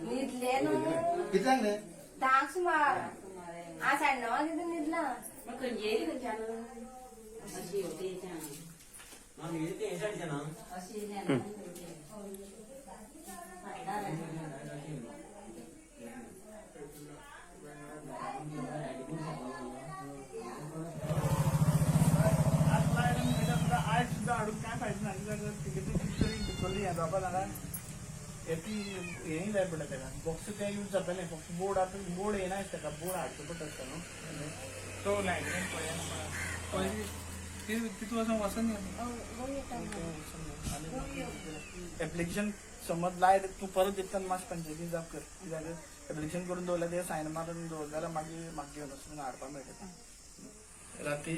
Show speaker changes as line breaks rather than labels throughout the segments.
न्हिदले न्हू.
कितल्यांक रे?
10 सुमार. आज 9:30 तितून न्हिदला.
आयज सुद्दां हाडून कांय फायदो ना, कित्याक तिकेटी तरी भितरली हें जावपा जाल्यार ती हेंय जाय पडटा ताका. बॉक्स तें यूज जातलें, फक्त बोर्ड आतां बोर्ड येना आसता ताका, बोर्ड हाडचो पडटा आसता न्हू. तो लायटीन पळयना तितू वचोन वचून एप्लिकेशन समज लायट तूं परत येता मातशें पंचायतीन जाप कर, कित्याक एप्लिकेशन करून दवरल्यार ते सायन मारून दवरले जाल्यार मागीर म्हाका घेवन वचून हाडपाक मेळटा. राती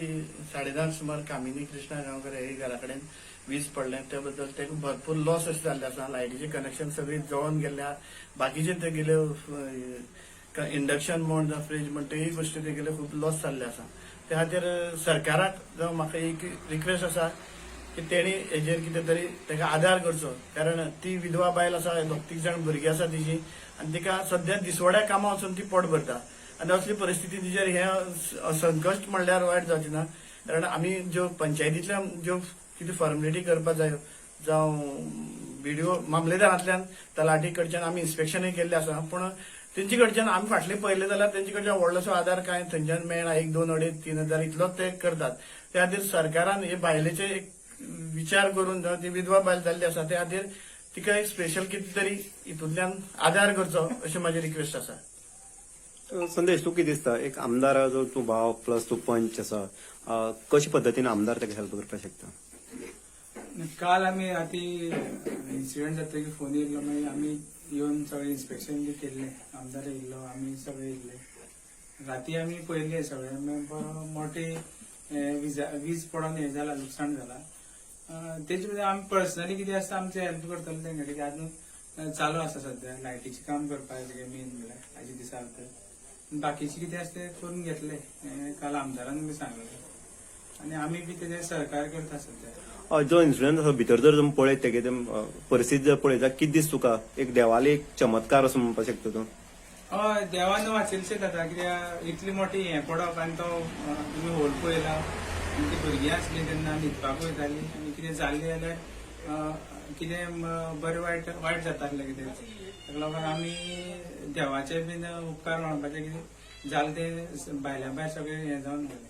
10:30 सुमार कामिनी कृष्णा गांवकर हे घरा कडेन वीज पडलें. त्या बद्दल ताका भरपूर लॉस अशें जाल्ले आसा. लायटीचे कनेक्शन सगळी जळोन गेल्ले आहा. बाकीचे तेगेले इंडक्शन म्हण जावं फ्रीज म्हण तेय गोश्टी तेगेले खूब लॉस जाल्ले आसा. त्या खातीर सरकाराक जावं म्हाका एक रिक्वेस्ट आसा की तेणी हेजेर कितें तरी ताका आदार करचो, कारण ती विधवा बायल आसा, दोग तीग जाण भुरगीं आसा तिजी आनी तिका सद्या दिसवड्या कामां वचून ती पोट भरता आनी असली परिस्थिती तिजेर हें संकश्ट म्हणल्यार वायट जावचें ना. कारण आमी ज्यो पंचायतींतल्यान ज्यो कितें फॉर्मेलिटी करपाक जायो जावं बीडीओ मामलेदारांतल्यान तलाठी कडच्यान आमी इन्स्पेक्शनूय केल्लें आसा, पूण तेंचे कडच्यान आमी फाटले पळयलें जाल्यार तेंचे कडच्यान व्हडलोसो आदार कांय थंयच्यान मेळना. 1, 2, 2.5, 3 हजार इतलोच ते करतात. त्या खातीर सरकारान हे बायलेचे एक विचार करून, जावं ती विधवा बायल जाल्ली आसा त्या खातीर तिका एक स्पेशल कितें तरी हितूंतल्यान आदार करचो अशें म्हाजी रिक्वेस्ट आसा.
संदेश, तूं कितें दिसता, एक आमदार जो तूं भाव प्लस तूं पंच आसा, कशे पद्दतीन आमदार ताका हेल्प करपाक शकता?
काल आमी राती इन्सिडंट जातकीर फोन येयल्लो, मागीर आमी येवन सगळें इन्स्पेक्शन बी केल्लें. आमदार येयल्लो, आमी सगळे येयल्ले. राती आमी पळयल्ले सगळें. मागीर बरो मोटे वीज पडोन हें जाला, लुकसाण जाला. तेजे भितर आमी पर्सनली कितें आसता आमचें हेल्प करतले तेंका, कित्याक आजून चालू आसा सद्या लायटीचें काम करपाक मेन म्हणल्यार आयच्या दिसा भितर. बाकीचें कितें आसा तें करून घेतले, काल आमदारान बी सांगलें आनी आमी बी तेजें सहकार्य करता सद्या.
जो इन्सिडंट आसा भितर जर तुमी पळयत तेगे परिस्थिती जर पळयत जाल्यार कितें दिसता तुका, एक देवाली एक चमत्कार असो म्हणपाक शकता तूं?
हय, देवान वाचयलेशें जाता, कित्याक इतली मोठी हें पडप आनी तो तुमी होल पळयला आनी ती भुरगीं आसलीं तेन्ना न्हिदपाक वयतालीं आनी कितें जाल्लें जाल्यार कितें बरें वायट वायट जाता आसलें कितें. ताका लागून आमी देवाचे बीन उपकार मानपाचें, कितें जालें तें भायल्या भायर सगळें हें जावन गेलें.